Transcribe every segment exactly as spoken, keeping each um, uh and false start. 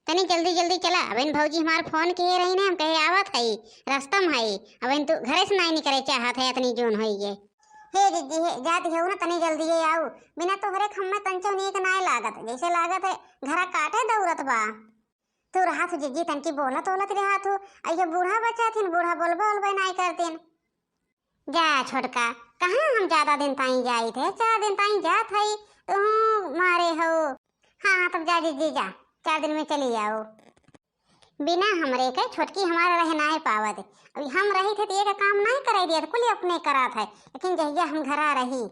तनी जल्दी जल्दी चला, अबहिन भौजी हमार फोन किहे रही ने, हम कहे आवत हई, रस्ता में हई, अबहिन तू घरे से नाहीं निकरे चाहत है, अतनी जून होई गे। हे जिज्जी, हे जात हऊ ना, तनी जल्दी हे आऊ, बिना तोहरे खम्मे तंचो नीक नाय लागत, जैसे लागत है घरा काटे दौड़त बा। तू रहत हो जिज्जी, तनकी बोलत ओलत रहत हो, अइहे बूढ़ा बच्चा थिन, बूढ़ा बोलबे ओलबे नाय करतिन। जा छोटका, कहाँ हम ज्यादा दिन ताई जाइत है, चार दिन ताई जात हई, तू मारे हो। हाँ, हाँ, तब जा जिज्जी जा, चार दिन में चली आओ। बिना हमरे के छोटकी हमार रह नाय पावत। अभी हम रही थे तो एक काम नाय कराई दिया, कुल अपने करात है, लेकिन जहिया हम घरा रही।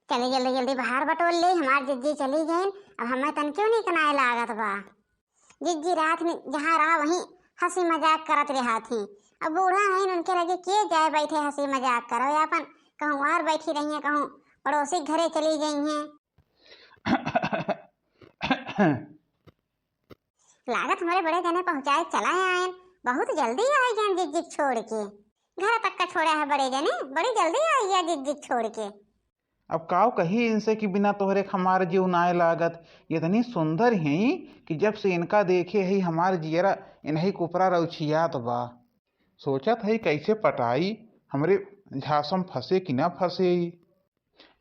चले जल्दी जल्दी बाहर बटोर ले, हमार जिज्जी चली गईन, अब हमें तनकियो नीक नाय लागत बा। जिज्जी रात में जहाँ रहा वहीं हंसी मजाक करत रहा थी। अब बूढ़ा हईन, उनके लगे के जाए बैठे हंसी मजाक करो, या अपन कहूँ और बैठी रही हैं, कहूँ पड़ोसी के घरे चली गई हैं। लागत हमरे बड़े जने पहुँचाए चला आयन, बहुत जल्दी आइ गयन जिज्जी छोड़ के। घर तक का छोड़ा है बड़े जने, बड़ी जल्दी आइ गया जिज्जी छोड़ के। अब काव कही इनसे कि बिना तोहरे हमार जीव नाय लागत। इतनी सुंदर हई कि जब से इनका देखे हई हमार जियरा इन्हीं कुपरा रउछियात बा। सोचत हई कैसे पटाई, हमरे झांसम फंसे कि ना फंसे ई।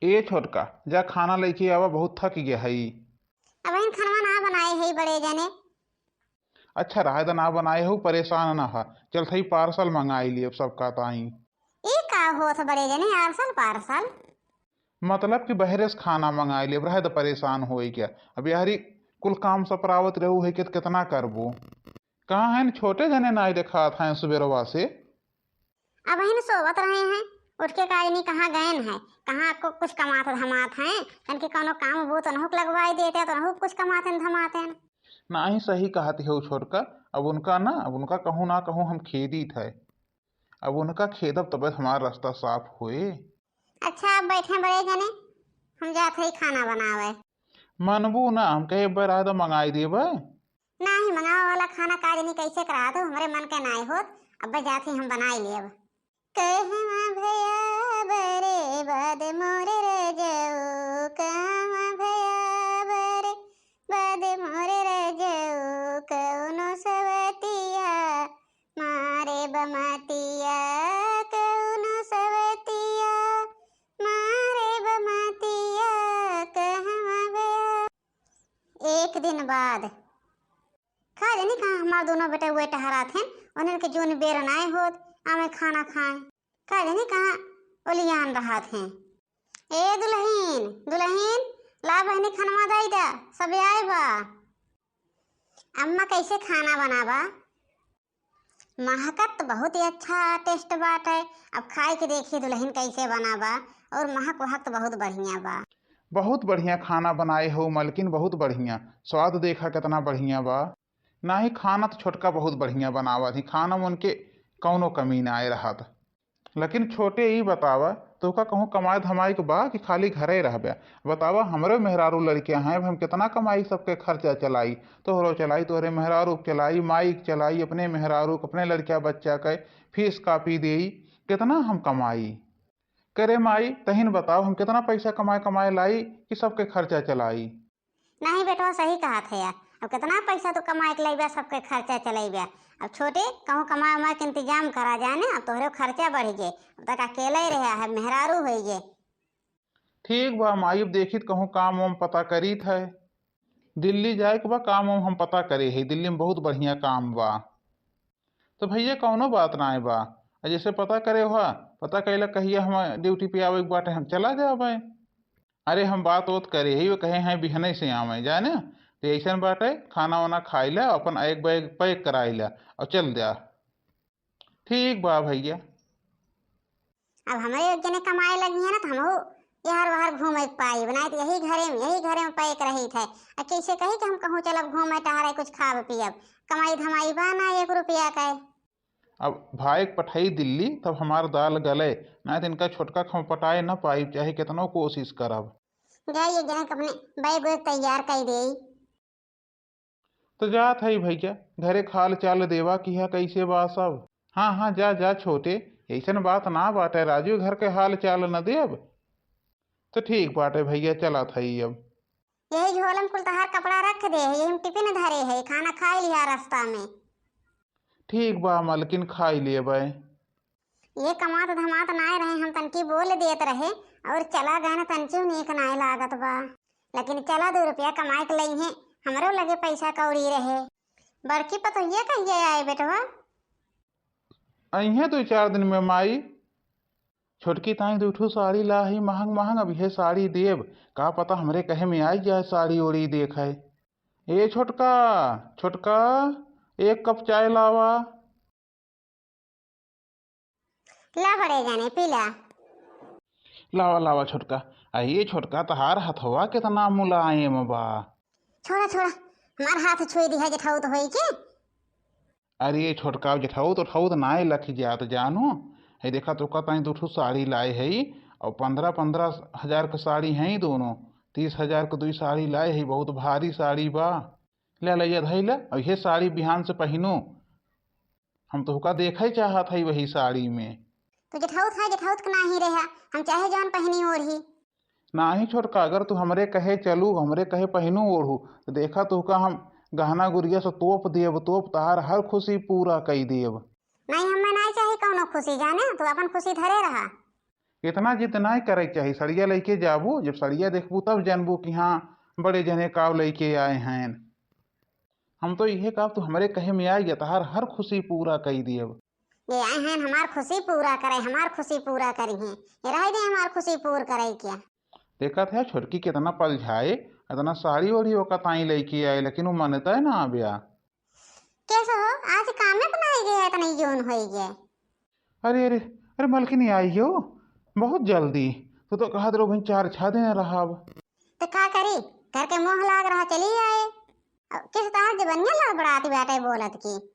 ए छोटका, जा खाना लेके आवा, बहुत थक गया हई। अबहिन खनवा ना बनाए हई बड़े जने। अच्छा, रहे द ना बनाए हो, परेशान ना हा। चल थई पार्सल मंगाई लिए सबका ताई। ई का होत बड़े जने, आर्सल पार्सल? मतलब कि बहरे से खाना मंगाई लिए, रहे द परेशान होई क्या। अब यारी कुल काम सपरावत रहू है कि कितना करबो। कहाँ हैं छोटे जने नाई देखात हैं सुबेरवा से? अबहिन सोवत रहे हैं, उठ के का जानी कहाँ गयन हैं, कहाँ को कुछ कमात धमात हैं, तनके कौनो काम बूत उनहु के लगवाई देते तो उनहु कुछ कमाते धमाते हैं। नाही सही कहत हो छोटका, अब उनका ना, अब उनका कहूँ ना कहूँ हम खेदीत है, अब उनका खेदब तबे हमार रास्ता साफ होए। अच्छा, आप बैठे बड़े जने, हम जात हई खाना बनावे। मनबू ना, हम कहे एक बार आए तो मंगाई देबे। नाही, मंगावे वाला खाना का जानी कैसे करा दो, हमरे मन के नाय होत, अब जात ही हम बनाई लेब। कहवा भया बरे बाद मोरे रजऊ, कहवा भया बरे बाद मोरे रजऊ, कौनो सवतिया मारे बमतिया, कौनो सवतिया मारे बमतिया, कहवा भया। एक दिन बाद। का जानी कहाँ हमार दोनों बेटा हुए टहरात हैं, उन्हन के जून बेर नाय होत, आवे खाना खाए। का जानी कहाँ ओलियान रहत हैं। ए दुलहिन, दुलहिन, ला बहिनी खनवा दई दा, सब आए बा। अम्मा कैसे खाना बनाबा? महकत तो बहुत ही अच्छा taste बाटे। अब खाए के देखिए दुलहिन कैसे बनाबा, और महक वहक तो बहुत बढ़िया बा। बहुत बढ़िया खाना बनाए हो मलकिन, बहुत बढ़िया। स्वाद देखा कितना बढ़िया बा। नाही, खाना तो छोटका बहुत बढ़िया बनावत ही, खाना में उनके कौनो कमी ना आए रहत। लेकिन छोटे ई बतावा, तोहका कहूँ कमाई धमाई के बा कि खाली घरे रहबे? बतावा, हमरे मेहरारू लड़कियां हैं, अब हम कितना कमाई सबके खर्चा चलाई, तोहरो चलाई, तोहरे मेहरारू के चलाई, माई के चलाई, अपने मेहरारू के, अपने लड़किया बच्चा के फीस कापी देई, कितना हम कमाई? करे माई, तहिन बताओ, हम कितना पैसा कमाए कमाए लाई कि सबके खर्चा चलाई? नहीं बेटवा, सही कहत है यार, अब कितना पैसा तू कमाए के लइबा, सबके खर्चा चलइबा। अब छोटे कहूँ कमाए उमाए के इंतजाम करा जाने, अब तोहरे खर्चा बढ़ गए, अब तक अकेले रहे है, मेहरारू होई गए। ठीक बा माई, अब देखित कहूँ काम वाम पता करीत है, दिल्ली जाए के बा, काम वाम हम पता करे है, दिल्ली में बहुत बढ़िया काम बा। तो भैया कौनो बात ना बा, आ जैसे पता करे हुआ, पता कैला कहिया हम ड्यूटी पे आवे के बाटे, हम चला जाबे। अरे हम बात ओत करे ही, वो कहे हैं बिहने से आवे, जाने? तो ऐसन बाटे, खाना वाना खाई ला, अपन एक बैग पैक कराई ला और चल जा। ठीक बा भैया। अब हमरे एक जने कमाए लगी है ना, तो हमहू यार वार घूमे के पाई, बनाए तो यही घरे में, यही घरे में पैक रही थे। आ कैसे कही कि हम कहूँ चलब घूमे टहरे, कुछ खाब पियब, कमाई धमाई बा ना एक रुपया के। अब भाई के पठाई दिल्ली, तब हमार दाल गले, ना तो इनका छोटका के हम पटाए न पाई, चाहे कितनो कोशिश करब। जाइए जने अपने बैग वैग तैयार कर दे। तो जात है भैया, घरे खाल चाल देवा कि है कैसे बा सब। हाँ, हाँ, जा, जा छोटे, ऐसन बात ना बाटे, राजू घर के हाल चाल न देब। तो ठीक बाटे भैया, चलत है अब। यही झोला में कुल तहार कपड़ा रख दे है, यही में टिफिन धरे है, खाना खाई ली। रस्ता में। ठीक बा मलकिन, खाई लेबै। ये कमात धमात नाय रहे, हम तनकी बोल देत रहे और चला गए न, तनकी नीक नाय लागत बा। लेकिन चला, दो रुपया कमाए के लई है, हमरो लगे पैसा कौड़ी रहे। बड़की पतोहिया कहिए आए बेटवा? अइहें दो चार दिन में माई। छोटकी ताई दू ठू साड़ी ला ही महंग महंग, अब ये साड़ी देब, का पता हमरे कहे में आई जाए साड़ी ओड़ी देखे। ए छोटका, छोटका, एक कप चाय लावा। ला बड़े जाने, पी ला। लावा, लावा छोटका। आ, ए छोटका, तहार हथवा केतना मुलायम बा। छोड़ा, छोड़ा, हमार हाथ छुई दिहा जेठौत होई के। अरे ए छोटका, जेठौत ओठौत नाय लखि जात जानो। है देखा, तोका ताई दू ठो साड़ी लाए हई, और पन्द्रह पन्द्रह हजार के साड़ी हई दोनों। तीस हजार के दुई साड़ी लाए हई, बहुत भारी साड़ी बा। ले, ले, ये धई ले, और ये साड़ी बिहान से पहिनो। हम तोहका देखै चाहत हई वही साड़ी में। तो जेठौत है, जेठौत के नाही रहा, हम चाहे जौन पहिनी ओढ़ी। नाही छोटका, अगर तू हमरे कहे चलू, हमरे कहे पहिनू ओढ़ू, तो देखा तोहका हम गहना गुरिया से तोप देब, तोप, तहार हर खुशी पूरा कई देब। नहीं, हमें नाही चाही कौनो खुशी, जाने, तू अपन खुशी धरे रहा। इतना जिद नाही करे के चाही, सड़िया लइके जाबू, जब सड़िया देखबू तब जानबू कि हाँ, बड़े जने काव लइके आए हैं। हम तो इहे कहब, तू हमरे कहे में आइ जा, तहार हर खुशी पूरा कई दियब। ये आए हैं हमार खुशी पूरा करे, हमार खुशी पूरा करी हैं। ये रह दे हमार खुशी पूर करे क्या? देखत है छोटकी कितना पलझाए, इतना साड़ी ओढ़ी ओका ताई लइके आए, लेकिन वो मनता है ना आब्या। कैसे हो, आज कामे बनाई गया, इतना जोन होई गया? अरे, अरे, अरे मलकिनी आई हो, बहुत जल्दी। तू तो कहत रहो भाई चार छह दिन रहब। तो का करी, घर के मोह लाग रहा, चली आए। अब किस तरह जबनिया लड़बड़ाती बाटे बोलत की।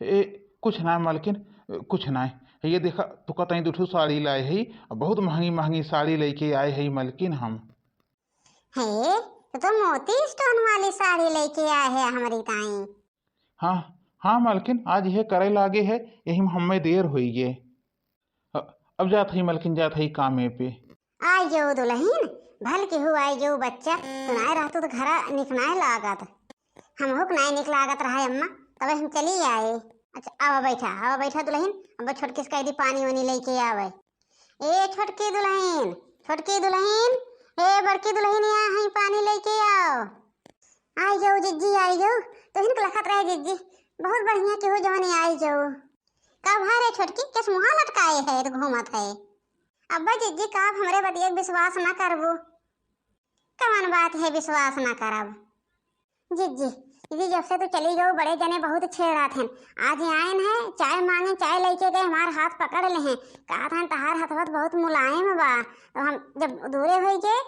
ए, कुछ ना मलकिन, कुछ ना। ये देखा, तू कतई दू ठो साड़ी लाए है, बहुत महंगी महंगी साड़ी लेके आए है मलकिन हम। हे, तो, तो मोती स्टोन वाली साड़ी लेके आए है हमारी ताई। हाँ, हाँ मलकिन, आज ये करे लागे है, यही में हमें देर होई गे। अ-, अब जात हई मलकिन, जात हई कामे पे। आइ जाओ दुलहिन, भल केहू आइ जाओ बच्चा, तू नाय रहतू तो घरा निक नाय लागत। हमहू के नाय निक लागत रहा अम्मा, तबे हम चली आए। अच्छा, आवा बैठा, आवा बैठा दुलहिन, अब छोटकी से कह दी पानी वानी लेके आवे। ए छोटकी दुलहिन, छोटकी दुलहिन, ए बड़की दुलहिन, यहाँ है पानी लेके आओ। आइ जाओ जिज्जी, आइ जाओ, तुहिन के लखत रहे जिज्जी, बहुत बढ़िया केहू जवानी आइ जाओ। का भा रे छोटकी, केस मुँहा लटकाए है तो घूमत है? अब्बा जिज्जी, का आप हमरे बतिया के विश्वास ना करबू? कवन बात है विश्वास ना करब? जिज्जी, जिज्जी, जब से तू चली गऊ, बड़े जने बहुत छेड़ात हैं। आज आयन है, चाय मांगे, चाय लेके गए, हमार हाथ पकड़ ले हैं। कहत हैं, "तहार हथवा त बहुत मुलायम बा।" तो हम जब दूरे होई के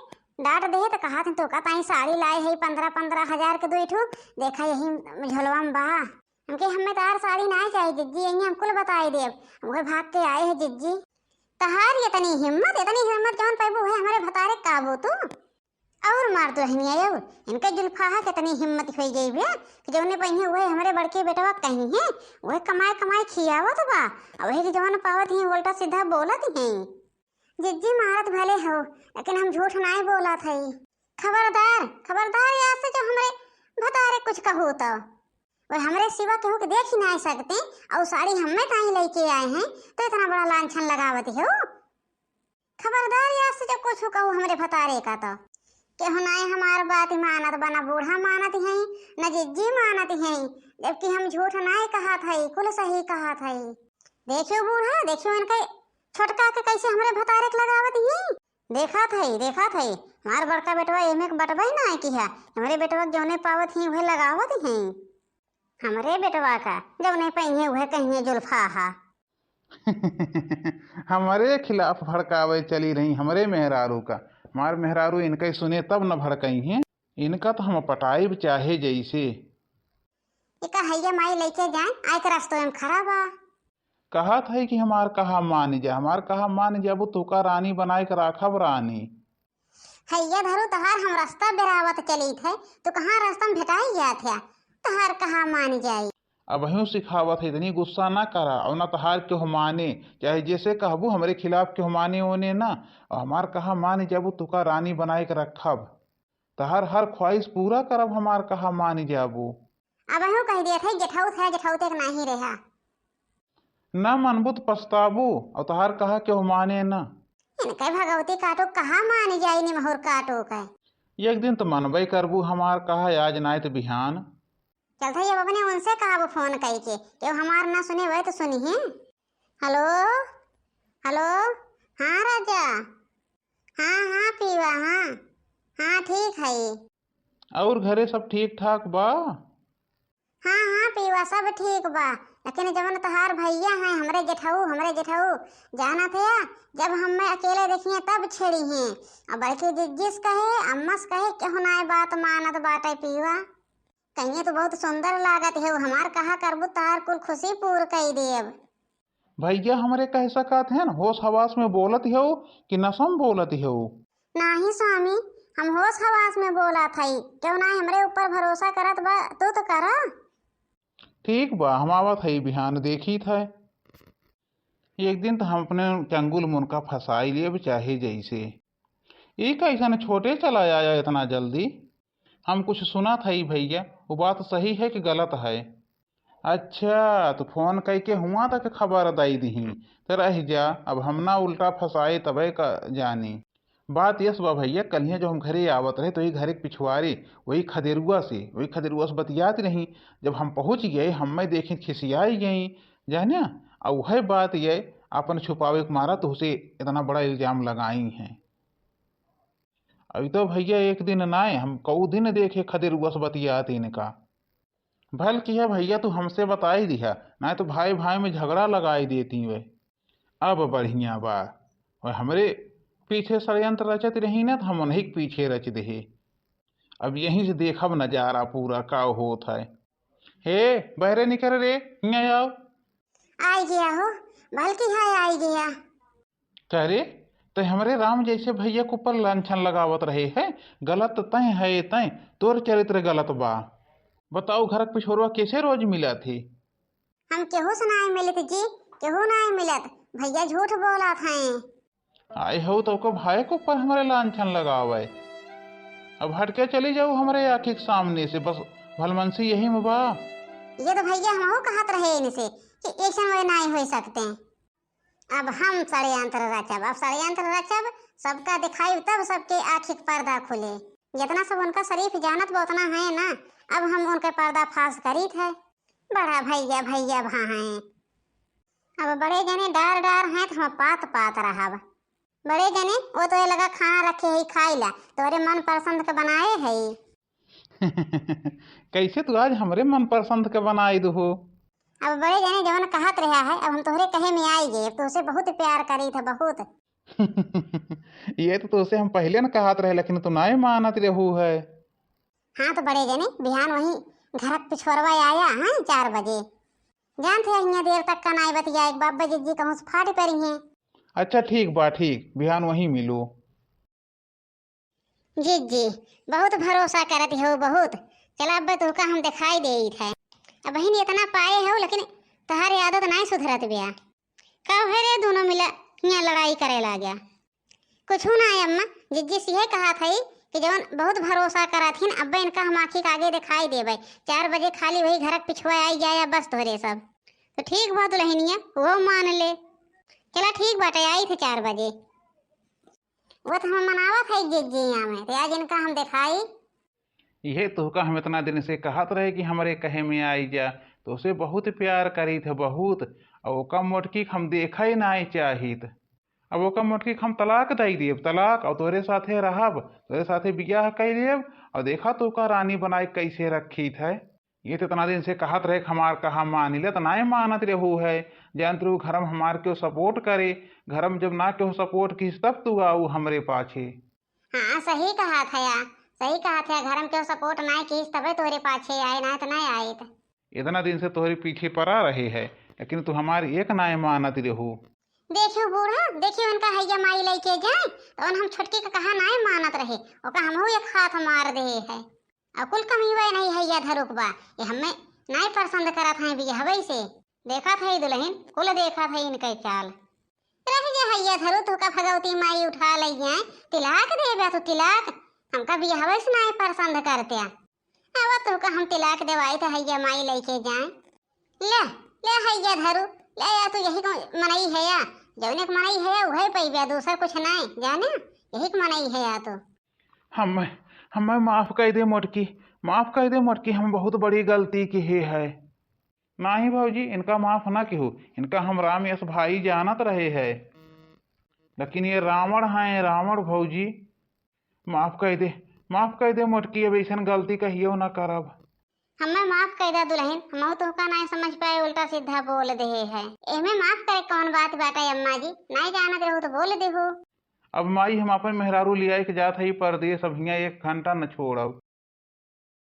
डांट दे, तो कहत हैं, "तोका ताई साड़ी लाए है पन्द्रह पन्द्रह हजार के दुई ठू, देखा यही झोलवा में बा।" हमके हमें तहार साड़ी नाय चाही जिज्जी, यही हम कुल बताई देब। हम उहे भाग के आए हैं जिज्जी। तहार इतनी हिम्मत, इतनी हिम्मत जौन पैबू है हमरे भतारे काबू तू। और मार दुलहिनिया, और इनके जुल्फाहा कितनी हिम्मत होई गई बे कि जौने पहिए उहे हमरे बड़के बेटवा कहीं है, उहे कमाए कमाए खियावत बा, और वही के जौन पावत ही उल्टा सीधा बोलत हैं। जिज्जी मारत भले हो, लेकिन हम झूठ नाय बोलत हई। खबरदार, खबरदार, यहाँ से जो हमरे भतारे कुछ कहू तो। वो हमरे सिवा केहू के देख ही नाय सकते, और साड़ी हमें ताई लेके आए हैं, तो इतना बड़ा लांछन लगावत हो। खबरदार, यहाँ से जो कुछ कहू हमरे भतारे का तो। केहू नाय हमार बात मानत बा, ना बूढ़ा मानत हैं, ना जिज्जी मानत हैं, जबकि हम झूठ नाय कहत हई, कुल सही कहत हई। देखियो बूढ़ा, देखियो इनके छोटका के कैसे हमरे भतारे के लगावत हैं। देखत हई, देखत हई, हमार बड़का बेटवा एमे के बटबई ना किहा, हमरे बेटवा के जौने पावत ही उहे लगावत ही। हमरे बेटवा का जौने पइहे उहे कहिए जुल्फाहा। हमरे खिलाफ भड़कावे चली रही, हमरे मेहरारू का। हमार मेहरारू इनके सुने तब न भड़कइहें, इनका तो हम पटाइब चाहे जैसे। एका हैया माई लेके जाए, आए के रस्तों में खड़ा बा। कहत है कि हमार कहा मान जा, हमार कहा मान जाबू, तोका रानी बनाए के राखब रानी। हैया धरू, तहार हम रास्ता बेरावत चलित है, तू कहाँ रास्ता में भेटाई जात है, तहार कहा मान जाई। अबहियों सिखावत है, इतनी गुस्सा ना करा, और ना तहार केहू माने, चाहे जैसे कहबू हमरे खिलाफ केहू माने ओने ना, और हमार कहा मान जाबू, तोका रानी बनाए के रखब, तहार हर ख्वाहिश पूरा करब, हमार कहा मान जाबू। अबहूँ कहि दिया था, जेठउत है, जेठउते के नाहीं रहा। ना मनबू त पछताबू, अउर तोहार कहा केहू माने ना। इनके भगवती काटो कहाँ मान जाई निमहुर काटो के। एक दिन त मनबे करबू हमार कहा, आज नाहीं त बिहान। चलत है, अब अपने उनसे कहब फोन कइके, केहू हमार ना सुने वही त सुनिहे। हेलो, हेलो, हाँ राजा, हाँ, हाँ पीवा, हाँ, हाँ ठीक है। अउर घरे सब ठीक ठाक बा? हाँ, हाँ पीवा, सब ठीक बा, लेकिन जवन तोहार भइया हैं, हमरे जेठऊ, हमरे जेठऊ, जानत है, जब हमें अकेले देखिए तब छेड़ी हैं। अउर बड़की जिज्जिस कहे, अम्मस कहे, केहू नाय बात मानत बाटे पीवा। कहिए तू बहुत सुंदर लागत है, हमार कहा करबू तोहार कुल खुशी पूर कई देब। भइया हमरे कह सकत हैं, होश हवास में बोलत हो कि नशा में बोलत हो? नाहीं स्वामी, हम होश हवास में बोलत हई। केहू नाहीं हमरे ऊपर भरोसा करत बा, तू तो करा। ठीक बा, हम आवत हई बिहान, देखित है। एक दिन त हम अपने चंगुल मुनका फंसाई लेब चाहे जैसे। ई कैसन छोटे चला आया इतना जल्दी? हम कुछ सुनत हई भइया, वो बात सही है कि गलत है? अच्छा, तो फोन कइके हुआँ तक खबर दई दिही। त रह जा, अब हम ना उल्टा फंसाए तबे का जानी। बात यस बा भइया, कल्हिया जब हम घरे आवत रहे तो वही घरे के पिछुआरे, वही खदेरुआ से, वही खदेरुआ से बतियात रही। जब हम पहुँच गए, हमें देखी खिसियाई गई, जाने? अउर वह बात ये अपन छुपावे के मारा तोहसे इतना बड़ा इल्जाम लगाई हैं। अभी तो भइया एक दिन नाय, हम कऊ दिन देखे खदेरुआ से बतियात इनका। भल किया भइया तू हमसे बताई दिहा, नाय तो भाई भाई में झगड़ा लगाई देती वे। अब बढ़िया बा, और हमरे पीछे षड्यंत्र रचत रही ना तो हम उन्हीं के पीछे रच देहे। अब यहीं से देखब नजारा पूरा का होत है। हे बहरे निकर रे, हियाँ आओ। आई गया हो, भल किहा आई गया। का रे, तै हमरे राम जैसे भइया के ऊपर लांछन लगावत रहे है? गलत तै है, तै, तोर चरित्र गलत बा। बताओ, घर के पिछोरवा कैसे रोज मिलत ही? हम केहू से नाय मिलत जी, केहू नाय मिलत, भइया झूठ बोलत हैं। आए हो तो को भाई के ऊपर हमरे लांछन लगावे। अब हट के चली जाऊ हमरे आँखी के सामने से, बस भलमनसी यही में बा। ये तो भइया हमहू कहत रहे इनसे कि ऐसन वे नाय हो सकते। अब हम षड्यंत्र रचब, अब षड्यंत्र रचब, सबका दिखाइब, तब सबके आँखी के पर्दा खुले। जितना सब उनका शरीफ जानत बा उतना है ना, अब हम उनके पर्दाफाश करीत है। बड़ा भइया, भइया भा हैं। अब बड़े जने डार डार हैं तो हम पात पात रहब। बड़े जने, वो तो ये लगा खाना रखे है, खाई ला, तोरे मन पसंद के बनाए है। कैसे तू आज हमरे मन पसंद के बनाई दू हो? अब बड़े जने जवन कहत रहा है, अब हम तोहरे कहे में आई गए, अब तोहसे बहुत प्यार करीत है, बहुत। ये तो तोहसे हम पहले न कहत रहे, लेकिन तू नाय मानत रहू है। हाँ तो बड़े जने, बिहान वही घरक पिछोरवा आया है चार बजे। जानत है, हियाँ देर तक का नाय बतिया, एक बाबा जिज्जी कहूँ से फाट पड़ी हैं। अच्छा ठीक बा, ठीक, बिहान वही मिलो। जिज्जी, बहुत भरोसा करत हो, बहुत। चला, अब तोहका हम दिखाई देइत है। अबहिन इतना पाए हो, लेकिन तोहार आदत नाय सुधरत बिया। का है रे, दोनों मिला हियाँ लड़ाई करे लाग्या? कुछ ना है अम्मा, जिज्जी से यह कहा था कि जवन बहुत भरोसा करत हिन, अब इनका हम आँखी के आगे दिखाई देबै। चार बजे खाली वही घरक पिछुआ आई जाया, बस तोहरे सब। तो ठीक बा दुल्हनिया, वो मान ले। चला ठीक बाटे, आई थे चार बजे। वो तो हम मनावत है जिज्जी यहाँ में, तो आज इनका हम दिखाई। इहे तोहका हम इतना दिन से कहत रहे कि हमरे कहे में आई जा, तोसे बहुत प्यार करीत है, बहुत। और ओका मोटकी के हम देखा ही नाय चाहित। अब ओका मोटकी के हम तलाक दई देब, तलाक, और तोरे साथे रहब, तोरे साथे बियाह कई लेब, और देखा तोका रानी बनाए कैसे रखीत है। ये तो इतना दिन से कहत रहे कि हमार कहा मानी ले, तो नाय मानत रहू है। जानत रहू घर में हमार केहू support करे, घर में जब ना केहू support किस तब तू आऊ हमरे पाछे। हाँ, सही कहा था या, सही कहा था, घर में केहू support नाय किस तबे तोरे पाछे आए, नाय तो नाय आइत। इतना दिन से तोहरे पीछे पड़ा रहे है, लेकिन तू हमार एक नाय मानत रहू। देखियो बूढ़ा, देखियो इनका हैया माई लइके जाए, तो हम छोटकी का कहा नाय मानत रहे, ओका हमहू एक हाथ मार दे है। और कुल कमीवा नहीं है या धरुक बा, ये हमें नाय पसंद करत हैं बियहवे से। देखत है दुल्हन, कुल देखत है इनके चाल। रह गया है या धरु, तोका भगवती माई उठा लई है, तिलाक देबे तू तिलाक, हमका बियहवे से नाय पसंद करते। आवा तोहका हम तिलाक देवाई त हैया माई लइके जाए। ले, ले हैया धरू, ले या तू यही को मनई है या, जौने के मनई है या उहे पइबे, दूसर कुछ नाई, जाने, यही के मनई है या तू। हमें, हमें माफ कइ दे मोटकी, माफ कइ दे मोटकी, हम बहुत बड़ी गलती किहे है। नाही भौजी, इनका माफ ना किहू, इनका हम राम यस भाई जानत रहे है, लेकिन ये रावण हैं, रावण भौजी। माफ कइ दे, माफ कइ दे मोटकी, अब अइसन गलती कहियो ना करब। हमें माफ कइ दे दुलहिन, हमहू तोहका नाई समझ पाए, उल्टा सीधा बोल देहे है। एमे माफ करे कौन बात बाटे अम्मा जी, नाई जानत रहू तो बोल देहू। अब माई हम आपन मेहरारू लियाए के जात हई परदेस, अब हियाँ एक घंटा न छोड़ब।